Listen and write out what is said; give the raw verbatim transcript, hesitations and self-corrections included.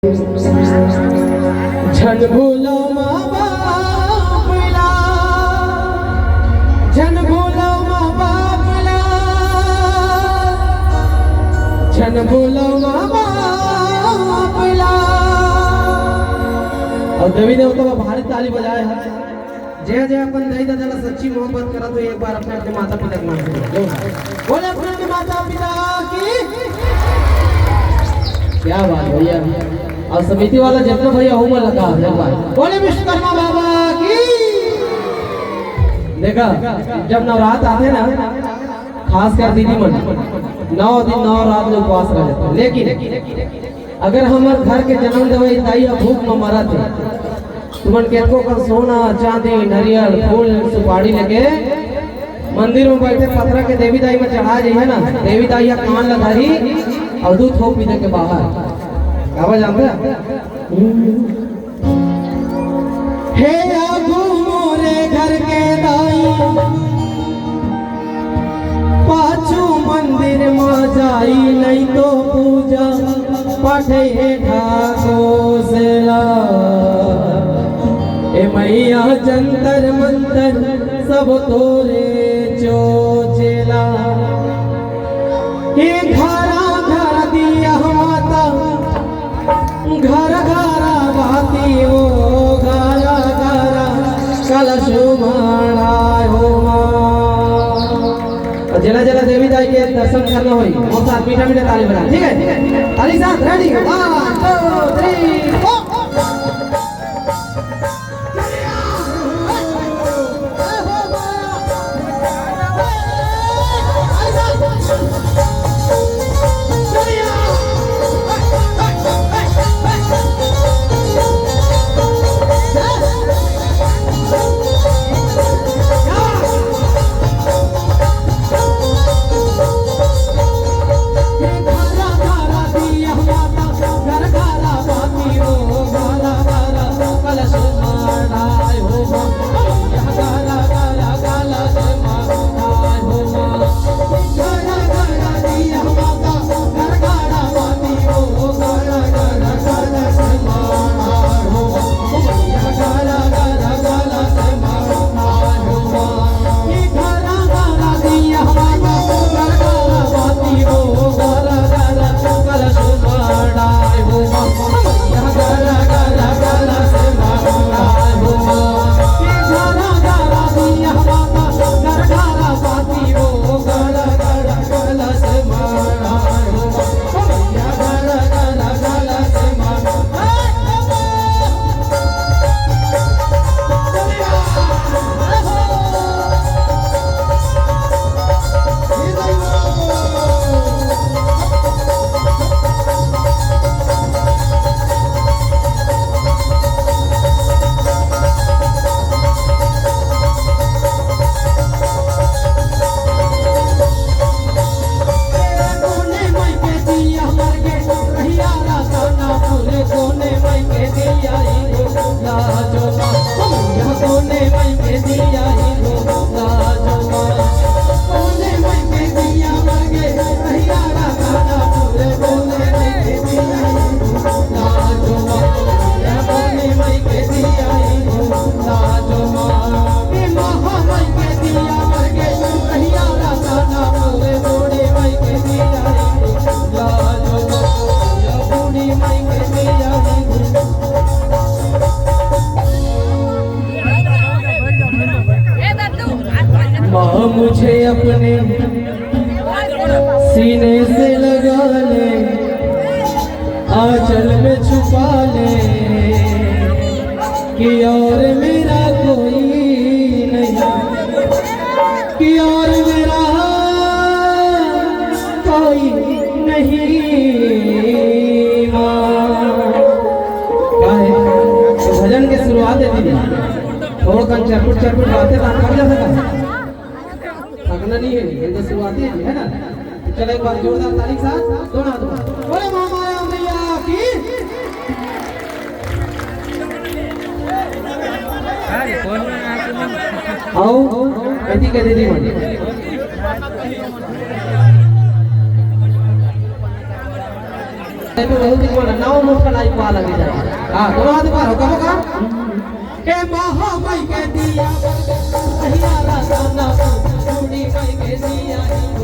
झन भूलो माँ बाप ला, झन भूलो माँ बाप ला, झन भूलो माँ बाप ला। अउ देवी देवता बर भारी ताली बजाए हे। जय जय अपन दाई ददा ला सच्ची मोहब्बत करत हो, एक बार अपने अपने माता पिता के नाम से बोलो। बोले अपने अपने माता पिता की। क्या बात भैया। अउ समिति वाला जितना भैया हो मन लगा एक बार बोले विश्वकर्मा बाबा की। देखा, जब नवरात आथे ना, खासकर दीदी मन नौ दिन नौ रात ले उपवास रह जाथे, लेकिन अगर हमर घर के जनम देवई दाई ह भूख म मरत हे, तुमन कतको कन सोना, चांदी, नरियल, फूल, सुपारी लेके मंदिर म बइठे पथरा के देवी दाई म चढ़ा जइहे ना, देवी दाई ह कान ल धरही अउ दू थोप पी दे के बाहर। काबर जानत हे? हे आगू मोरे घर के दाई, पाछू मंदिर म जाई, नहीं तो पूजा पाठ हे ढाकोसला। ए मैया जंतर मंतर सब तोरे चोचेला। हे घरा घरा दिया माता, घर घर बाती वो घर घर कलश माढ़ा हो माँ। अउ जेला जेला देवी दाई के दर्शन करना होही, मोर साथ मीठा मीठा ताली बजा, ठीक है? ताली साथ, ready, one, two, three, four। माँ मुझे अपने सीने से लगा ले, आंचल में छुपा ले, कि और मेरा कोई नहीं, कि और मेरा कोई नहीं माँ। का हे? तो भजन के शुरुआत हे दीदी, थोड़ा कन चरपुट चरपुट बातें बात कर जा सका। थकना नहीं है, ये तो शुरुआती है, है ना? तो चलो एक बार जोरदार ताली के साथ दोनों हाथों में। बोले महामाया मैया की। आओ, कथी कह दीदी मन। दिन बोला, नौ मुठा लाई पा लगे जाए। हाँ, दोनों हाथ ऊपर हो, कहो का? ए महा माई के दिया, अहिया ला दाना, बूढ़ी माई के दिया।